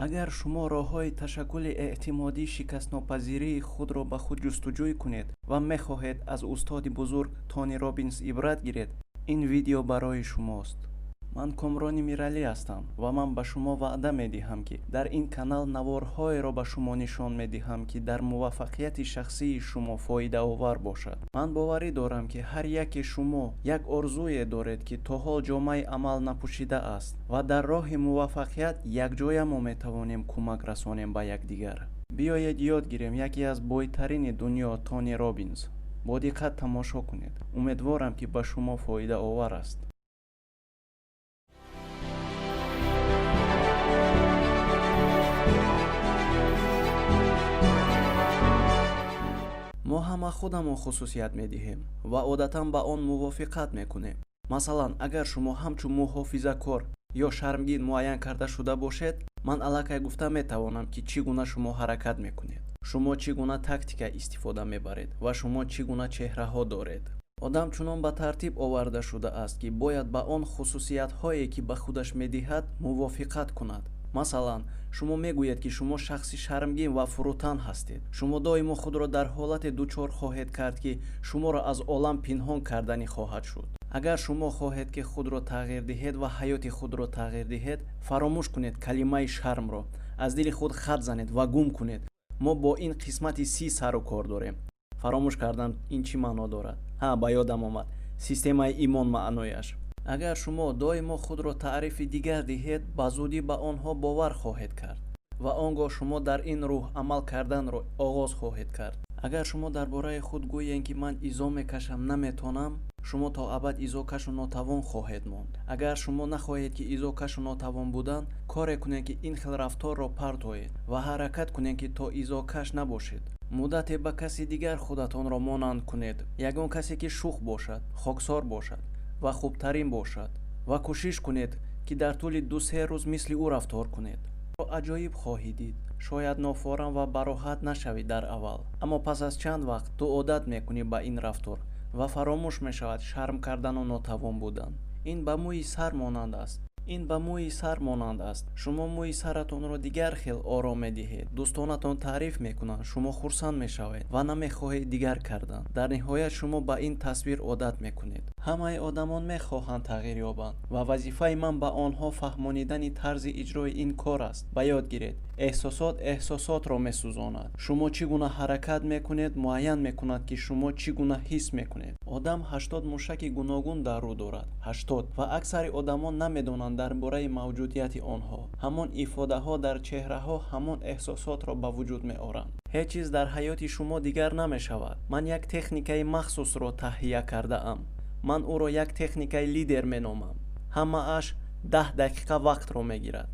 Агар шумо роҳҳои ташаккули эътимодӣ шикастнопазирии худро ба худ ҷустуҷӯй кунед ва мехоҳед аз устоди бузург Тони Робинс ибрат гиред, ин видео барои шумост. Ман Комрони Миралӣ ҳастам ва ман ба шумо ваъда медиҳам, ки дар ин канал наворҳоеро ба шумо нишон медиҳам, ки дар муваффақияти шахсии шумо фоидаовар бошад. Ман боварӣ дорам, ки ҳар яке шумо як орзуе доред, ки то ҳол ҷомаи амал напӯшидааст ва дар роҳи муваффақият якҷоя мо метавонем кӯмак расонем ба якдигар. Биёед ёд гирем яке аз бойтарини дунё Тони Робинс. Бо диққат тамошо кунед. Умедворам, ки ба шумо фоидаовар аст. Мо ҳама худамон хусусият медиҳем ва одатан ба он мувофиқат мекунем. Масалан, агар шумо ҳамчун муҳофизакор ё шармгин муайян карда шуда бошед, ман аллакай гуфта метавонам, ки чӣ гуна шумо ҳаракат мекунед, шумо чӣ гуна тактика истифода мебаред ва шумо чӣ гуна чеҳраҳо доред. Одам чунон ба тартиб оварда шудааст, ки бояд ба он хусусиятҳое, ки ба худаш медиҳад, мувофиқат кунад. Масалан, шумо мегӯед, ки шумо шахси шармгин ва фурӯтан ҳастед. Шумо доимо худро дар ҳолате дучор хоҳед кард, ки шуморо аз олам пинҳон карданӣ хоҳад шуд. Агар шумо хоҳед, ки худро тағйир диҳед ва ҳаёти худро тағйир диҳед, фаромӯш кунед калимаи шармро, аз дили худ хат занед ва гум кунед. Мо бо ин қисмати си сару кор дорем. Фаромӯш кардам, ин чӣ маъно дорад. Ҳа, ба ёдам омад. Системаи имон маънояш. Агар шумо доимо худро таърифи дигар диҳед, ба зудӣ ба онҳо бовар хоҳед кард ва он гоҳ шумо дар ин рӯҳ амал карданро оғоз хоҳед кард. Агар шумо дар бораи худ гӯед, ки ман изо мекашам, наметонам, шумо то абад изокашу нотавон хоҳед монд. Агар шумо нахоҳед, ки изокашу нотавон будан, коре кунед, ки ин хел рафторро партоед ва ҳаракат кунед, ки то изокаш набошед. Муддате ба каси дигар худатонро монанд кунед, ягон касе, ки шух бошад, хоксор бошад ва хубтарин бошад, ва кӯшиш кунед, ки дар тӯли ду-се рӯз мисли ӯ рафтор кунед. Аҷоиб хоҳӣ дид. Шояд нофорам ва бароҳат нашавӣ дар аввал, аммо пас аз чанд вақт ту одат мекунӣ ба ин рафтор ва фаромӯш мешавад шарм кардану нотавон будан. Ин ба мӯи сар монанд аст. Ин ба мӯи сар монанд аст. Шумо мӯи саратонро дигар хел ором медиҳед. Дӯстонатон таъриф мекунанд, шумо хурсанд мешавед ва намехоҳед дигар кардан. Дар ниҳоят шумо ба ин тасвир одат мекунед. Ҳамаи одамон мехоҳанд тағйир ёбанд ва вазифаи ман ба онҳо фаҳмонидани тарзи иҷрои ин кор аст. Ба ёд гиред, эҳсосот эҳсосотро месӯзонад. Шумо чӣ гуна ҳаракат мекунед, муайян мекунад, ки шумо чӣ гуна ҳис мекунед. Одам 80 мушаки гуногун дар рӯ дорад, 80, ва аксари одамон намедонанд дар бораи мавҷудияти онҳо. Ҳамон ифодаҳо дар чеҳраҳо ҳамон эҳсосотро ба вуҷуд меоранд. Ҳеҷ чиз дар ҳаёти шумо дигар намешавад. Ман як техникаи махсусро таҳия кардаам. Ман ӯро як техникаи лидер меномам. Ҳамааш 10 дақиқа вақтро мегирад.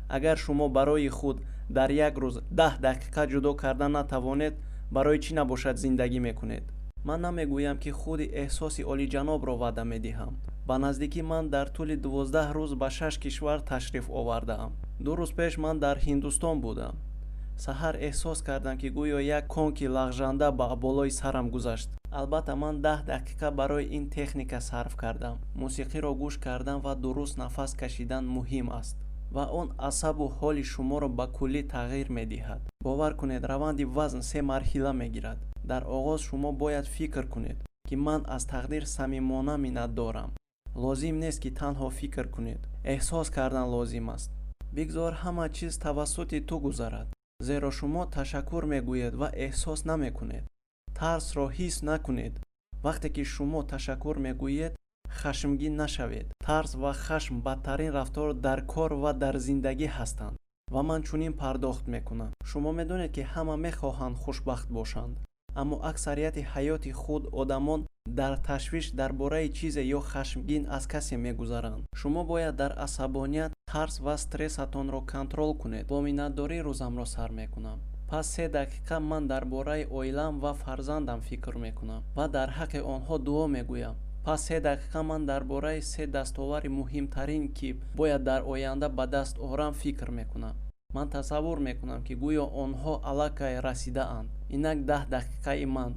Агар шумо барои худ дар як рӯз 10 дақиқа ҷудо карда натавонед, барои чӣ набошад зиндагӣ мекунед? Ман намегӯям, ки худи эҳсоси олиҷанобро ваъда медиҳам. Ба наздикӣ ман дар тӯли 12 рӯз ба шаш кишвар ташриф овардаам. 2 рӯз пеш ман дар Ҳиндустон будам. Саҳар эҳсос кардам, ки гӯё як конки лағжанда ба болои сарам гузашт. Албатта, ман 10 дақиқа барои ин техника сарф кардам. Мусиқиро гӯш кардан ва дуруст нафас кашидан муҳим аст ва он асабу ҳоли шуморо ба куллӣ тағйир медиҳад. Бовар кунед, раванди вазн се марҳила мегирад. Дар оғоз шумо бояд фикр кунед, ки ман аз тақдир самимона миннатдорам. Лозим нест, ки танҳо фикр кунед. Эҳсос кардан лозим аст. Бигзор ҳама чиз тавассути ту гузарад, зеро шумо ташаккур мегӯед ва эҳсос намекунед. Тарсро ҳис накунед. Вақте ки шумо ташаккур мегӯед, хашмгин нашавед. Тарс ва хашм бадтарин рафтор дар кор ва дар зиндагӣ ҳастанд ва ман чунин пардохт мекунам. Шумо медонед, ки ҳама мехоҳанд хушбахт бошанд, аммо аксарияти ҳаёти худ одамон дар ташвиш дар бораи чизе ё хашмгин аз касе мегузаранд. Шумо бояд дар асабоният, тарс ва стрессатонро контрол кунед. Бо миннатдорӣ рӯзамро сар мекунам. Пас 3 дақиқа ман дар бораи оилам ва фарзандам фикр мекунам ва дар ҳаққи онҳо дуо мегӯям. Пас 3 дақиқа ман дар бораи се дастовари муҳимтарин, ки бояд дар оянда ба даст орам, фикр мекунам. Ман тасаввур мекунам, ки гӯё онҳо аллакай расидаанд. Инак 10 дақиқаи ман.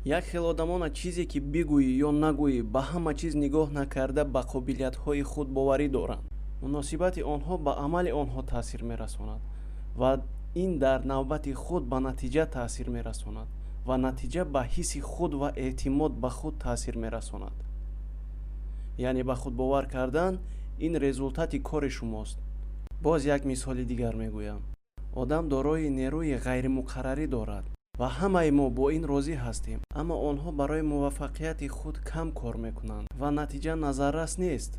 Як хел одамона чизе ки бигӯӣ ё нагӯӣ, ба ҳама чиз нигоҳ накарда, ба қобилиятҳои худ боварӣ доранд. Муносибати онҳо ба амали онҳо таъсир мерасонад ва ин дар навбати худ ба натиҷа таъсир мерасонад ва натиҷа ба ҳисси худ ва эътимод ба худ таъсир мерасонад. Яъне ба худ бовар кардан ин резултати кори шумост. Боз як мисоли дигар мегӯям. Одам дорои нерӯи ғайримуқаррарӣ дорад ва ҳамаи мо бо ин розӣ ҳастем, аммо онҳо барои муваффақияти худ кам кор мекунанд ва натиҷа назаррас нест,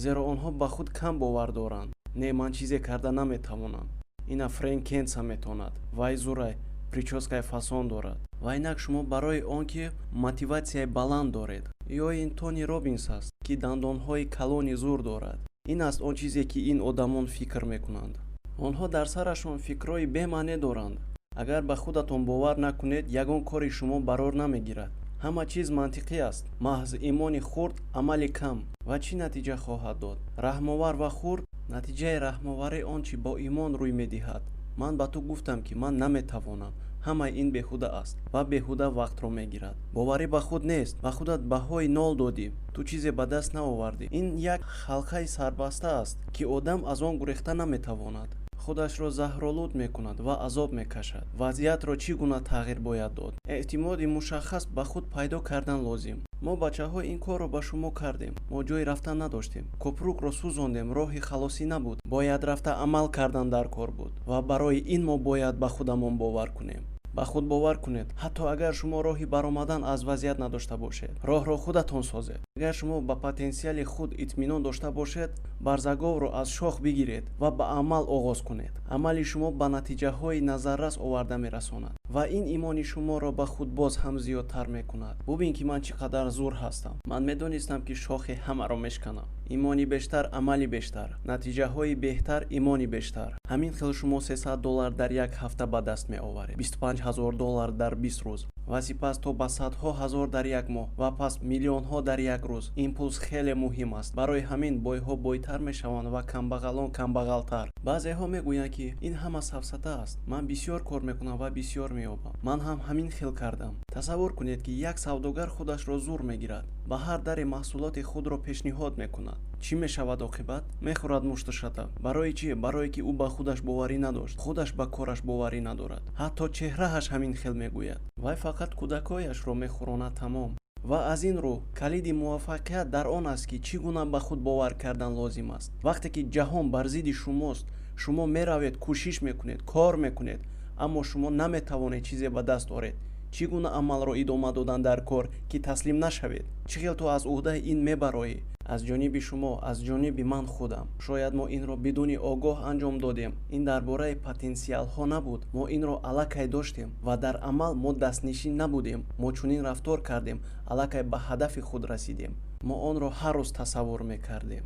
зеро онҳо ба худ кам бовар доранд. Не, ман чизе карда наметавонам. Ина Фрэнк Кенса метавонад. Вай зурай, прическаи фасон дорад. Ва инак шумо барои он ки мотиватсияи баланд доред. Ё ин Тони Робинс аст, ки дандонҳои калони зур дорад. Ин аст он чизе, ки ин одамон фикр мекунанд. Онҳо дар сарашон фикрҳои бемаъне доранд. Агар ба худатон бовар накунед, ягон кори шумо барор намегирад. Ҳама чиз мантиқӣ аст. Маҳз имони хурд, амали кам. Ва чӣ натиҷа хоҳад дод? Раҳмовар ва хурд. Натиҷаи раҳмоварӣ он чӣ бо имон рӯй медиҳад. Ман ба ту гуфтам, ки ман наметавонам. Ҳамаи ин беҳуда аст ва беҳуда вақтро мегирад. Боварӣ ба худ нест. Ба худат баҳои нол додӣ. Ту чизе ба даст наовардӣ. Ин як халқаи сарбаста аст, ки одам аз он гурехта наметавонад. Худашро заҳролуд мекунад ва азоб мекашад. Вазъиятро чӣ гуна тағйир бояд дод? Эътимоди мушаххас ба худ пайдо кардан лозим. Мо, бачаҳо, ин корро ба шумо кардем. Мо ҷои рафтан надоштем. Кӯпрукро сӯзондем, роҳи халосӣ набуд. Бояд рафта амал кардан дар кор буд ва барои ин мо бояд ба худамон бовар кунем. Ба худ бовар кунед, ҳатто агар шумо роҳи баромадан аз вазъият надошта бошед. Роҳро худатон созед. Агар шумо ба потенсиали худ итминон дошта бошед, барзаговро аз шох бигиред ва ба амал оғоз кунед. Амали шумо ба натиҷаҳои назаррас оварда мерасонад ва ин имони шуморо ба худ боз ҳам зиёдтар мекунад. Бубин, ки ман чӣ қадар зур ҳастам. Ман медонистам, ки шохи ҳамаро мешканам. Имони бештар, амали бештар, натиҷаҳои беҳтар, имони бештар. Ҳамин хел шумо 300 доллар дар як ҳафта ба даст меоваред, 25 ҳазор доллар дар 20 рӯз ва сипас то ба садҳо ҳазор дар як моҳ ва пас миллионҳо дар як рӯз. Импулс хеле муҳим аст. Барои ҳамин бойҳо бойтар мешаванд ва камбағалон камбағалтар. Баъзеҳо мегӯянд, ки ин ҳама сафсата аст, ман бисёр кор мекунам ва бисёр меёбам. Ман ҳам ҳамин хел кардам. Тасаввур кунед, ки як савдогар худашро зур мегирад, ба ҳар даре маҳсулоти худро пешниҳод мекунад. Чӣ мешавад оқибат? Мехӯрад муштушата. Барои чӣ? Барое ки ӯ ба худаш боварӣ надошт, худаш ба кораш боварӣ надорад. Ҳатто чеҳрааш ҳамин хел мегӯяд. Вай фақат кӯдакҳояшро мехӯронад, тамом. Ва аз ин рӯ калиди муваффақият дар он аст, ки чӣ гуна ба худ бовар кардан лозим аст. Вақте ки ҷаҳон бар зидди шумост, шумо меравед, кӯшиш мекунед, кор мекунед, аммо шумо наметавонед чизе ба даст оред. Чӣ гуна амалро идома додан дар кор, ки таслим нашавед? Чӣ хел ту аз ӯҳдаи ин мебароӣ? Аз ҷониби шумо, аз ҷониби ман худам, шояд мо инро бидуни огоҳ анҷом додем. Ин дар бораи потенсиалҳо набуд. Мо инро аллакай доштем ва дар амал мо дастнишин набудем. Мо чунин рафтор кардем, аллакай ба ҳадафи худ расидем. Мо онро ҳар рӯз тасаввур мекардем.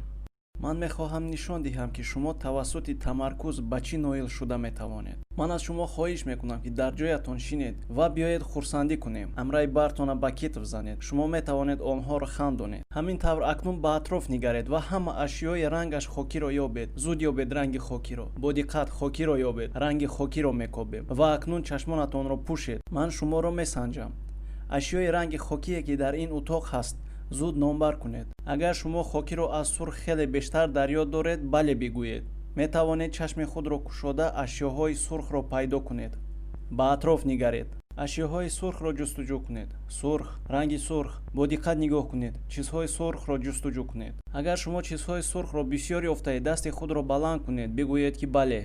Ман мехоҳам нишон диҳам, ки шумо тавассути тамаркуз ба чӣ ноил шуда метавонед. Ман аз шумо хоҳиш мекунам, ки дар ҷоятон шинед ва биёед хурсандӣ кунем. Ҳамраи бартона ба китф занед. Шумо метавонед онҳоро хандонед. Ҳамин тавр акнун ба атроф нигаред ва ҳама ашёи рангаш хокиро ёбед. Зуд ёбед ранги хокиро, бо диққат хокиро ёбед. Ранги хокиро мекобем ва акнун чашмонатонро пӯшед. Ман шуморо месанҷам. Ашёи ранги хокие, ки дар ин утоқ ҳаст, зуд номбар кунед. Агар шумо хокиро аз сурх хеле бештар дар ёд доред, бале бигӯед. Метавонед чашми худро кушода ашёҳои сурхро пайдо кунед. Ба атроф нигаред, ашёҳои сурхро ҷустуҷӯ кунед. Сурх, ранги сурх. Бо диққат нигоҳ кунед, чизҳои сурхро ҷустуҷӯ кунед. Агар шумо чизҳои сурхро бисёр ёфтаед, дасти худро баланд кунед, бигӯед, ки бале.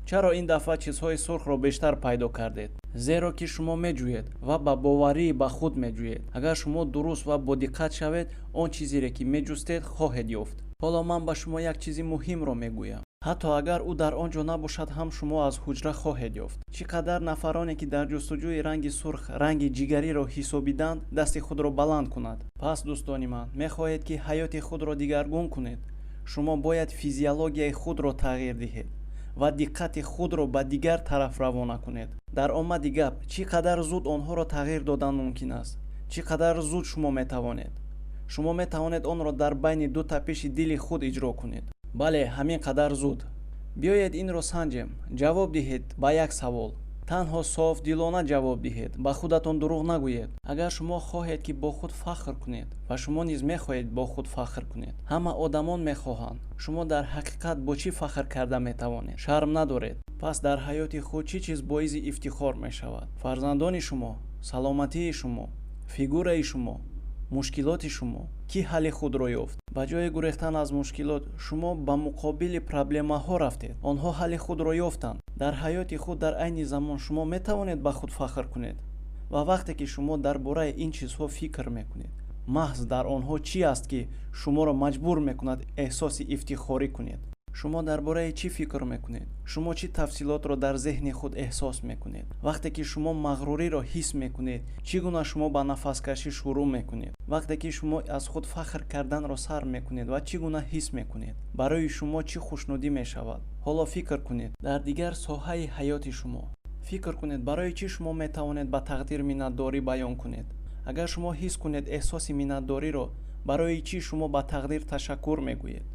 Чаро ин дафъа чизҳои сурхро бештар пайдо кардед? Зеро ки шумо меҷӯед ва ба боварии ба худ меҷӯед. Агар шумо дуруст ва бодиққат шавед, он чизере, ки меҷустед, хоҳед ёфт. Ҳоло ман ба шумо як чизи муҳимро мегӯям. Ҳатто агар ӯ дар он ҷо набошад ҳам, шумо аз ҳуҷра хоҳед ёфт. Чӣ қадар нафароне, ки дар ҷустуҷӯи ранги сурх ранги ҷигариро ҳисобиданд, дасти худро баланд кунад. Пас, дӯстони ман, мехоҳед, ки ҳаёти худро дигаргун кунед, шумо бояд физиологияи худро тағйир диҳед ва диққати худро ба дигар тараф равона кунед. Дар омади гап, чӣ қадар зуд онҳоро тағйир додан мумкин аст? Чӣ қадар зуд шумо метавонед? Шумо метавонед онро дар байни ду тапиши дили худ иҷро кунед. Бале, ҳамин қадар зуд. Биёед, инро санҷем. Ҷавоб диҳед ба як савол. Танҳо софдилона ҷавоб диҳед, ба худатон дурӯғ нагӯед. Агар шумо хоҳед, ки бо худ фахр кунед, ва шумо низ мехоҳед бо худ фахр кунед, ҳама одамон мехоҳанд. Шумо дар ҳақиқат бо чӣ фахр карда метавонед? Шарм надоред. Пас дар ҳаёти худ чӣ чиз боиси ифтихор мешавад? Фарзандони шумо, саломатии шумо, фигураи шумо, мушкилоти шумо. Кӣ ҳалли худро ёфт? Ба ҷои гурехтан аз мушкилот, шумо ба муқобили проблемаҳо рафтед. Онҳо ҳалли худро ёфтанд. Дар ҳаёти худ дар айни замон шумо метавонед ба худ фахр кунед. Ва вақте ки шумо дар бораи ин чизҳо фикр мекунед, маҳз дар онҳо чӣ аст, ки шуморо маҷбур мекунад эҳсоси ифтихорӣ кунед? Шумо дар бораи чӣ фикр мекунед? Шумо чӣ тафсилотро дар зеҳни худ эҳсос мекунед? Вақте ки шумо мағруриро ҳис мекунед, чӣ гуна шумо ба нафаскашӣ шурӯъ мекунед? Вақте ки шумо аз худ фахр карданро сар мекунед ва чӣ гуна ҳис мекунед? Барои шумо чӣ хушнудӣ мешавад? Ҳоло фикр кунед дар дигар соҳаи ҳаёти шумо. Фикр кунед, барои чӣ шумо метавонед ба тақдир миннатдорӣ баён кунед? Агар шумо ҳис кунед эҳсоси миннатдориро, барои чӣ шумо ба тақдир ташаккур мегӯед?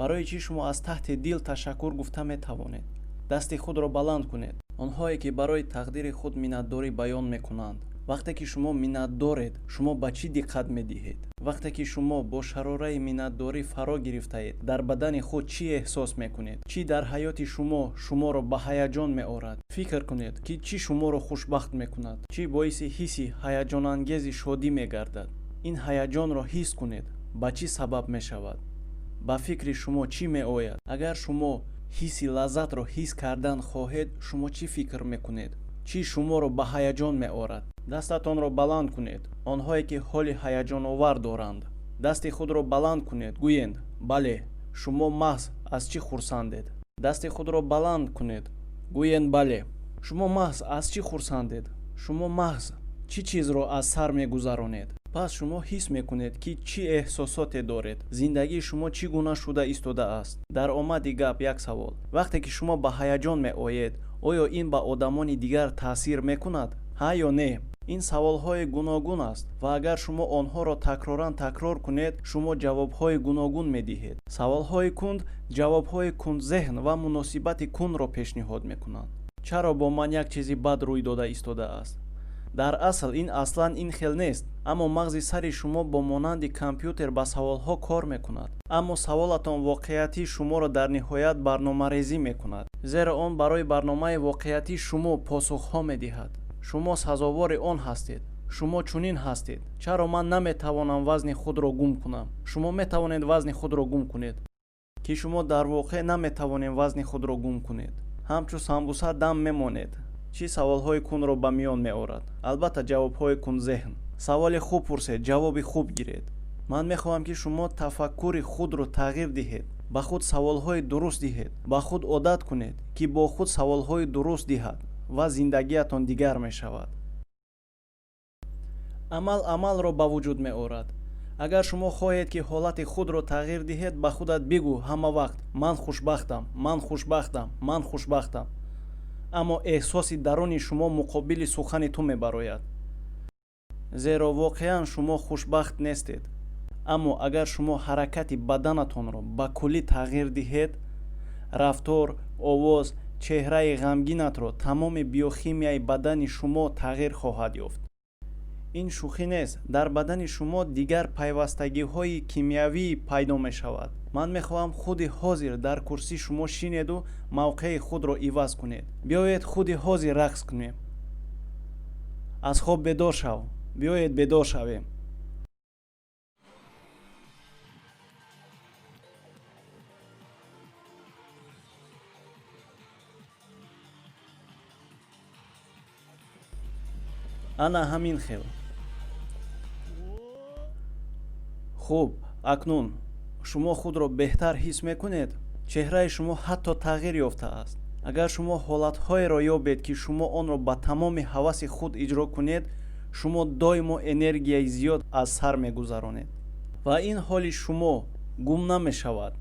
Барои чӣ шумо аз таҳти дил ташаккур гуфта метавонед? Дасти худро баланд кунед. Онҳое ки барои тақдири худ миннатдорӣ баён мекунанд. Вақте ки шумо миннатдоред, шумо ба чӣ диққат медиҳед? Вақте ки шумо бо шарораи миннатдорӣ фаро гирифтаед, дар бадани худ чӣ эҳсос мекунед? Чӣ дар ҳаёти шумо шуморо ба ҳаяҷон меорад? Фикр кунед, ки чӣ шуморо хушбахт мекунад? Чӣ боиси ҳисси ҳаяҷонангези шодӣ мегардад? Ин ҳаяҷонро ҳис кунед. Ба чӣ сабаб мешавад? Ба фикри шумо чӣ меояд? Агар шумо ҳисси лаззатро ҳис кардан хоҳед, шумо чӣ фикр мекунед? Чӣ шуморо ба ҳаяҷон меорад? Дастатонро баланд кунед. Онҳое ки ҳоли ҳаяҷоновар доранд, дасти худро баланд кунед. Гӯед: бале, шумо маҳз аз чӣ хурсандед? Дасти худро баланд кунед. Гӯед: бале, шумо маҳз аз чӣ хурсандед? Шумо маҳз чӣ чизро аз сар мегузаронед? Пас шумо ҳис мекунед, ки чӣ эҳсосоте доред. Зиндагии шумо чӣ гуна шуда истодааст? Дар омади гап як савол. Вақте ки шумо ба ҳаяҷон меоед, оё ин ба одамони дигар таъсир мекунад? Ҳа ё не? Ин саволҳои гуногун аст ва агар шумо онҳоро такроран такрор кунед, шумо ҷавобҳои гуногун медиҳед. Саволҳои кунд ҷавобҳои кундзеҳн ва муносибати кундро пешниҳод мекунанд. Чаро бо ман як чизи бад рӯй дода истодааст? Дар асл ин аслан ин хел нест, аммо мағзи сари шумо бо монанди компютер ба саволҳо кор мекунад. Аммо саволатон воқеияти шуморо дар ниҳоят барномарезӣ мекунад, зеро он барои барномаи воқеияти шумо посухҳо медиҳад. Шумо сазовори он ҳастед. Шумо чунин ҳастед. Чаро ман наметавонам вазни худро гум кунам? Шумо метавонед вазни худро гум кунед, ки шумо дар воқеъ наметавонед вазни худро гум кунед. Ҳамчун самбуса дам мемонед. Чӣ саволҳои кундро ба миён меорад? Албатта, ҷавобҳои кундзеҳн. Саволи хуб пурсед, ҷавоби хуб гиред. Ман мехоҳам, ки шумо тафаккури худро тағйир диҳед, ба худ саволҳои дуруст диҳед, ба худ одат кунед, ки бо худ саволҳои дуруст диҳад ва зиндагиятон дигар мешавад. Амал амалро ба вуҷуд меорад. Агар шумо хоҳед, ки ҳолати худро тағйир диҳед, ба худат бигӯ ҳама вақт: ман хушбахтам, ман хушбахтам, ман хушбахтам. Аммо эҳсоси даруни шумо муқобили сухани ту мебарояд, зеро воқеан шумо хушбахт нестед. Аммо агар шумо ҳаракати баданатонро ба куллӣ тағйир диҳед, рафтор, овоз, чеҳраи ғамгинатро, тамоми биохимияи бадани шумо тағйир хоҳад ёфт. Ин шӯхӣ нест. Дар бадани шумо дигар пайвастагиҳои кимиёвӣ пайдо мешавад. Ман мехоҳам худи ҳозир дар курсӣ шумо шинеду мавқеи худро иваз кунед. Биёед худи ҳозир рақс кунем. Аз хоб бедор шав. Биёед бедор шавем. Ана ҳамин хел. Хуб, акнун шумо худро беҳтар ҳис мекунед. Чеҳраи шумо ҳатто тағйир ёфтааст. Агар шумо ҳолатҳоеро ёбед, ки шумо онро ба тамоми ҳаваси худ иҷро кунед, шумо доимо энергияи зиёд аз сар мегузаронед ва ин ҳоли шумо гум намешавад.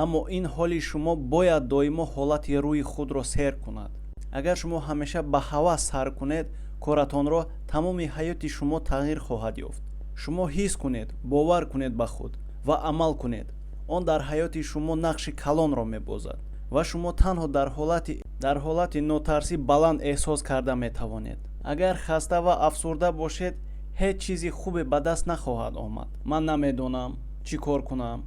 Аммо ин ҳоли шумо бояд доимо ҳолати рӯи худро сер кунад. Агар шумо ҳамеша ба ҳавас сар кунед коратонро, тамоми ҳаёти шумо тағйир хоҳад ёфт. Шумо ҳис кунед, бовар кунед ба худ ва амал кунед. Он дар ҳаёти шумо нақши калонро мебозад ва шумо танҳо дар ҳолати Дар ҳолати нотарсӣ баланд эҳсос карда метавонед. Агар хаста ва афсурда бошед, ҳеҷ чизи хубе ба даст нахоҳад омад. Ман намедонам, чӣ кор кунам,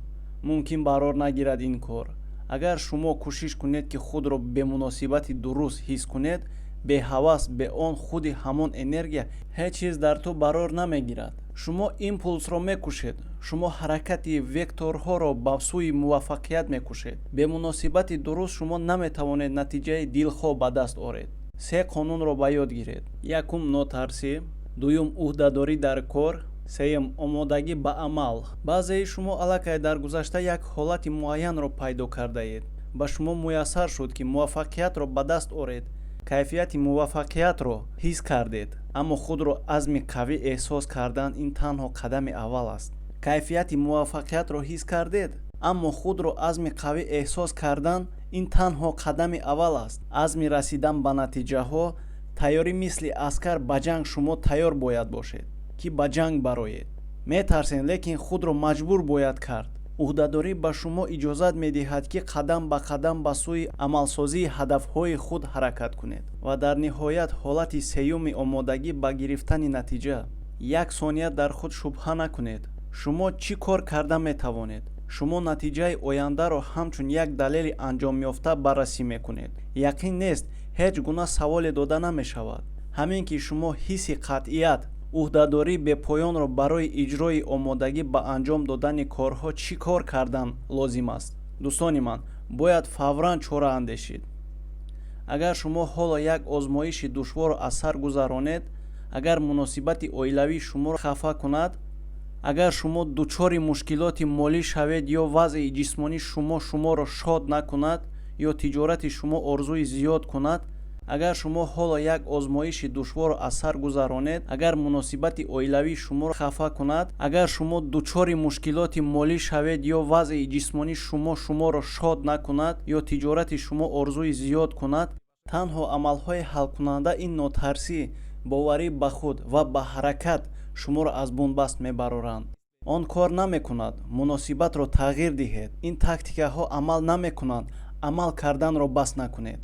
мумкин барор нагирад ин кор. Агар шумо кӯшиш кунед, ки худро бемуносибати дуруст ҳис кунед, беҳавас, бе он худи ҳамон энергия, ҳеҷ чиз дар ту барор намегирад. Шумо импулсро мекушед, шумо ҳаракати векторҳоро ба сӯи муваффақият мекушед. Бемуносибати дуруст шумо наметавонед натиҷаи дилхоҳ ба даст оред. Се қонунро ба ёд гиред: якум, нотарсӣ; дуюм, ӯҳдадорӣ дар кор; сеюм, омодагӣ ба амал. Баъзеи шумо аллакай дар гузашта як ҳолати муайянро пайдо кардаед. Ба шумо муяссар шуд, ки муваффақиятро ба даст оред, кайфияти муваффақиятро ҳис кардед. Аммо худро азми қавӣ эҳсос кардан ин танҳо қадами аввал аст. Кайфияти муваффақиятро ҳис кардед, аммо худро азми қавӣ эҳсос кардан ин танҳо қадами аввал аст. Азми расидан ба натиҷаҳо, тайёрӣ. Мисли аскар ба ҷанг шумо тайёр бояд бошед, ки ба ҷанг бароед. Метарсед, лекин худро маҷбур бояд кард. Ӯҳдадорӣ ба шумо иҷозат медиҳад, ки қадам ба қадам ба сӯи амалсозии ҳадафҳои худ ҳаракат кунед. Ва дар ниҳоят, ҳолати сеюми омодагӣ ба гирифтани натиҷа. Як сония дар худ шубҳа накунед, шумо чӣ кор карда метавонед. Шумо натиҷаи ояндаро ҳамчун як далели анҷомёфта баррасӣ мекунед. Яқин нест, ҳеҷ гуна саволе дода намешавад. Ҳамин ки шумо ҳисси қатъият, ӯҳдадории бепоёнро барои иҷрои омодагӣ ба анҷом додани корҳо, чӣ кор кардан лозим аст, дӯстони ман, бояд фавран чора андешид. Агар шумо ҳоло як озмоиши душворро аз сар гузаронед, агар муносибати оилавӣ шуморо хафа кунад, агар шумо дучори мушкилоти молӣ шавед ё вазъи ҷисмонии шумо шуморо шод накунад, ё тиҷорати шумо орзуи зиёд кунад, агар шумо ҳоло як озмоиши душворро аз сар гузаронед, агар муносибати оилавӣ шуморо хафа кунад, агар шумо дучори мушкилоти молӣ шавед ё вазъи ҷисмонии шумо шуморо шод накунад, ё тиҷорати шумо орзуи зиёд кунад, танҳо амалҳои ҳалкунанда ин нотарсӣ, боварӣ ба худ ва ба ҳаракат шуморо аз бунбаст мебароранд. Он кор намекунад, муносибатро тағйир диҳед. Ин тактикаҳо амал намекунанд, амал карданро бас накунед.